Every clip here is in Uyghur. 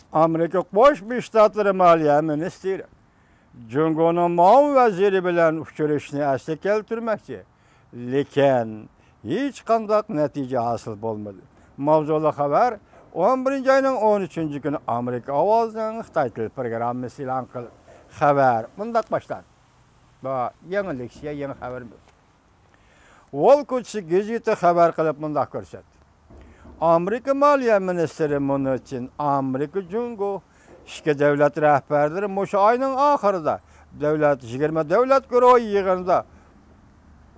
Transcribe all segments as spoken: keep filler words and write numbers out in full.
ئامېرىكا قوشما شتاتلىرى مالىيە مىنىستىرى جۇڭگونىڭ مۇئاۋىن ۋەزىرى بىلەن ئۇچرىشىشنى ئەسلىگە كەلتۈرمەكچى، لېكىن ھېچقانداق نەتىجە ھاسىل بولمىدى. ماۋزۇلۇق خەۋەر ئون بىرىنچى ئاينىڭ ئون ئۈچىنچى كۈنى ئامېرىكا ئاۋازىنىڭ خىتاي تىل پروگراممىسى ئېلان قىلدى. خەۋەر مۇنداق باشلاندى. بۇ يېڭى لېكسىيە، يېڭى خەۋىرىمىز. ۋول كوچىسى گېزىتى خەۋەر قىلىپ مۇنداق كۆرسەتتى. ئامېرىكا مالىيە مىنىستىرى مۇن چىن ئامېرىكا جۇڭگو ئىككى دۆلەت رەھبەرلىرى مۇشۇ ئاينىڭ ئاخىرىدا دۆلەت، يىگىرمە دۆلەت گۇرۇھى يىغىنىدا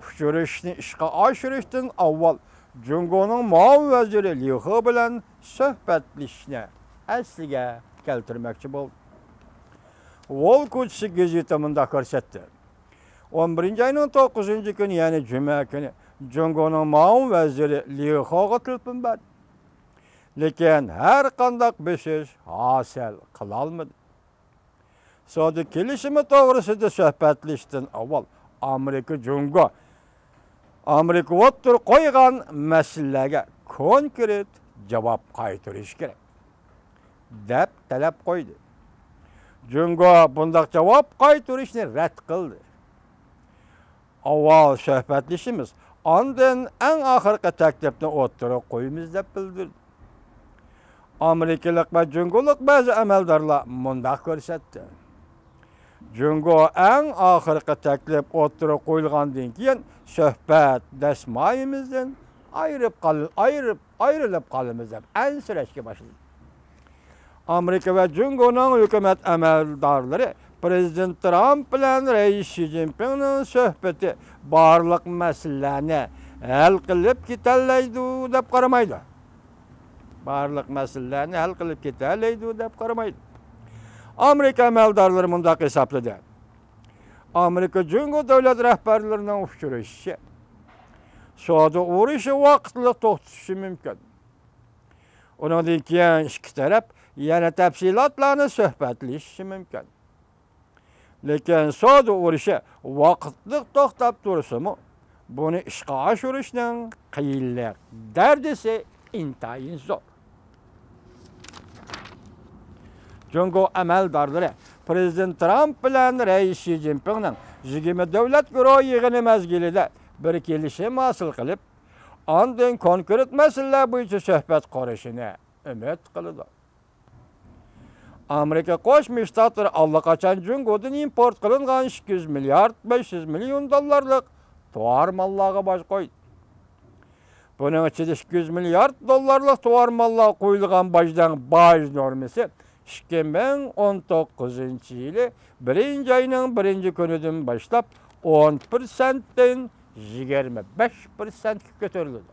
ئۇچرىشىشنى ئىشقا ئاشۇرۇشتىن ئاۋۋال جۇڭگونىڭ مۇئاۋىن ۋەزىرى ليۇ خې بىلەن سۆھبەتلىشىشنى ئەسلىگە كەلتۈرمەكچى بولدى. ۋول كوچىسى گېزىتى مۇنداق كۆرسەتتى. ئون بىرىنچى ئاينىڭ توققۇزىنچى كۈنى، يەنى جۈمە كۈنى جۇڭگونىڭ مۇئاۋىن ۋەزىرى ليۇ خېغا تېلېفون بەردى. لېكىن ھەر قانداق بېسىش ھاسىل قىلالمىدى. سودا كېلىشىمى توغرىسىدا سۆھبەتلىشىشتىن ئاۋۋال ئامېرىكا جۇڭگو، ئامېرىكا ئوتتۇرىغا قويغان مەسىلىلەرگە كونكرېت جاۋاب قايتۇرۇشى كېرەك، دەپ تەلەپ قويدى. جۇڭگو بۇنداق جاۋاب قايتۇرۇشنى رەت قىلدى. ئاۋۋال سۆھبەتلىشىمىز، ئاندىن ئەڭ ئاخىرقى تەكلىپنى ئوتتۇرىغا قويىمىز، دەپ بىلدۈردى. ئامېرىكىلىق ۋە جۇڭگولۇق بەزى ئەمەلدارلار مۇنداق كۆرسەتتى. جۇڭگو ئەڭ ئاخىرقى تەكلىپ ئوتتۇرىغا قويۇلغاندىن كېيىن سۆھبەت دەسمايىمىزدىن ئايرىپ قال-، ئايرىپ، ئايرىلىپ قالىمىز دەپ ئەنسىرەشكە باشلىدى. ئامېرىكا ۋە جۇڭگونىڭ ھۆكۈمەت ئەمەلدارلىرى پىرېزىدېنت ترامپ بىلەن رەئىس شى جىنپىڭنىڭ سۆھبىتى بارلىق مەسىلىلەرنى ھەل قىلىپ كېتەلەيدۇ دەپ قارىمايدۇ. بارلىق مەسىلىلەرنى ھەل قىلىپ كېتەلەيدۇ دەپ قارىمايدۇ. ئامېرىكا ئەمەلدارلىرى مۇنداق ھېسابلىدى. ئامېرىكا جۇڭگو دۆلەت رەھبەرلىرىنىڭ ئۇچرىشىشى سودا ئۇرۇشى ۋاقىتلىق توختىشى مۇمكىن. ئۇنىڭدىن كېيىن ئىككى تەرەپ يەنە تەپسىلاتلارنى سۆھبەتلىشىشى مۇمكىن. لېكىن سودا ئۇرۇشى ۋاقىتلىق توختاپ تۇرسىمۇ، بۇنى ئىشقا ئاشۇرۇشنىڭ قىيىنلىق دەرىجىسى ئىنتايىن زور. جۇڭگو ئەمەلدارلىرى پىرېزىدېنت ترامپ بىلەن رەئىس شى جىنپىڭنىڭ يىگىرمە دۆلەت گۇرۇھى يىغىنى مەزگىلىدە بىر كېلىشىم ھاسىل قىلىپ، ئاندىن كونكرېت مەسىلىلەر بويىچە سۆھبەت قۇرۇشىنى ئۈمىد قىلىدۇ. ئامېرىكا قوشما شتاتلىرى ئاللىقاچان جۇڭگودىن ئىمپورت قىلىنغان ئىككى يۈز مىليارد بەش يۈز مىليون دوللارلىق تاۋار ماللارغا باج قويدى. بۇنىڭ ئىچىدە ئىككى يۈز مىليارد دوللارلىق تاۋار ماللارغا قويۇلغان باجنىڭ باج نورمىسى ئىككى مىڭ ئون توققۇزىنچى يىلى بىرىنچى ئاينىڭ بىرىنچى كۈنىدىن باشلاپ ئون پىرسەنتتىن يىگىرمە بەش پىرسەنتكە كۆتۈرۈلىدۇ.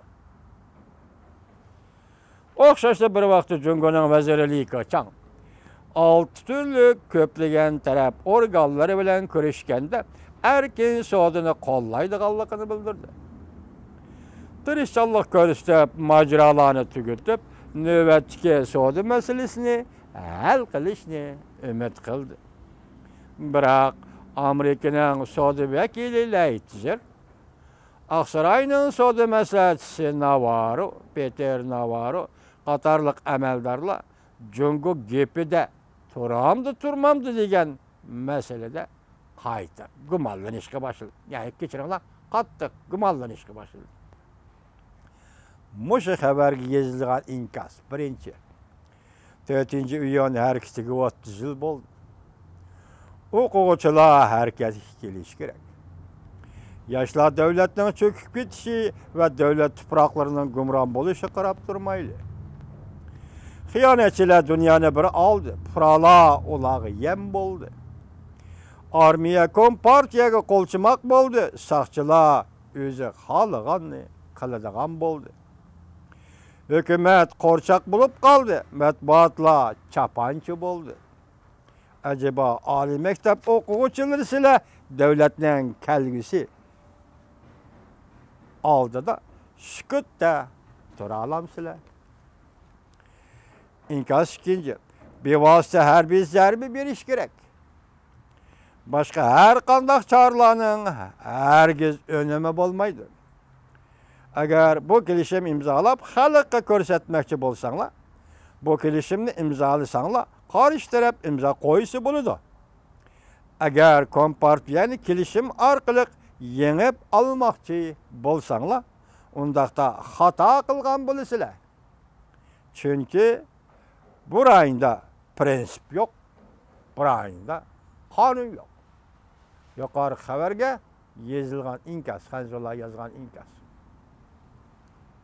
ئوخشاشلا بىر ۋاقىتتا جۇڭگونىڭ ۋەزىرى لى كېچاڭ ئالتە تۈرلۈك كۆپلىگەن تەرەپ ئورگانلىرى بىلەن كۆرۈشكەندە ئەركىن سودىنى قوللايدىغانلىقىنى بىلدۈردى. تىرىشچانلىق كۆرسىتىپ، ماجىرالارنى تۈگىتىپ، نۆۋەتتىكى سودا مەسىلىسىنى ھەل قىلىشنى ئۈمىد قىلدى. بىراق، ئامېرىكىنىڭ سودا ۋەكىلى لەي تىزېر، ئاقساراينىڭ سودا مەسلىھەتچىسى ناۋارو، پېتېر ناۋارو قاتارلىق ئەمەلدارلار جۇڭگو گېپىدە تۇرامدۇ، تۇرمامدۇ دېگەن مەسىلىدە قايتا گۇمانلىنىشقا باشلىدى. يەنى كەچۈرۈڭلار، قاتتىق گۇمانلىنىشقا باشلىدى. مۇشۇ خەۋەرگە يېزىلغان ئىنكاس، بىرىنچى، تۆتىنچى ئىيۇن ھەرىكىتىگە ئوتتۇز يىل بولدى. ئوقۇغۇچىلار ھەرىكەتكە كېلىشى كېرەك. ياشلار دۆلەتنىڭ چۆكۈپ كېتىشى ۋە دۆلەت تۇپراقلىرىنىڭ گۇمران بولۇشىغا قاراپ تۇرمايلى. خىيانەتچىلەر دۇنيانى بىر ئالدى، پۇقرالار ئۇلارغا يەم بولدى. ئارمىيە كومپارتىيەگە قولچىماق بولدى، ساقچىلار ئۆزى خالىغاننى قىلىدىغان بولدى. ھۆكۈمەت قورچاق بولۇپ قالدى، مەتبۇئاتلار چاپانچى بولدى. ئەجەبا، ئالىي مەكتەپ ئوقۇغۇچىلىرى سىلەر دۆلەتنىڭ كەلگۈسى ئالدىدا سۈكۈتتە تۇرالامسىلەر؟ ئىنكاس ئىككىنچى، بىۋاسىتە ھەربىي زەربە بېرىش كېرەك. باشقا ھەر قانداق چارىلەرنىڭ ھەرگىز ئۈنۈمى بولمايدۇ. ئەگەر بۇ كېلىشىم ئىمزالاپ خەلققە كۆرسەتمەكچى بولساڭلار، بۇ كېلىشىمنى ئىمزالىساڭلار، قارشى تەرەپ ئىمزا قويسا بولىدۇ. ئەگەر كومپارتىيەنى كېلىشىم ئارقىلىق يېڭىپ ئالماقچى بولساڭلار، ئۇنداقتا خاتا قىلغان بولىسىلەر. چۈنكى بۇ رايوندا پرىنسىپ يوق، بۇ رايوندا قانۇن يوق. يۇقىرى خەۋەرگە يېزىلغان ئىنكاس، خەنزۇلار يازغان ئىنكاس.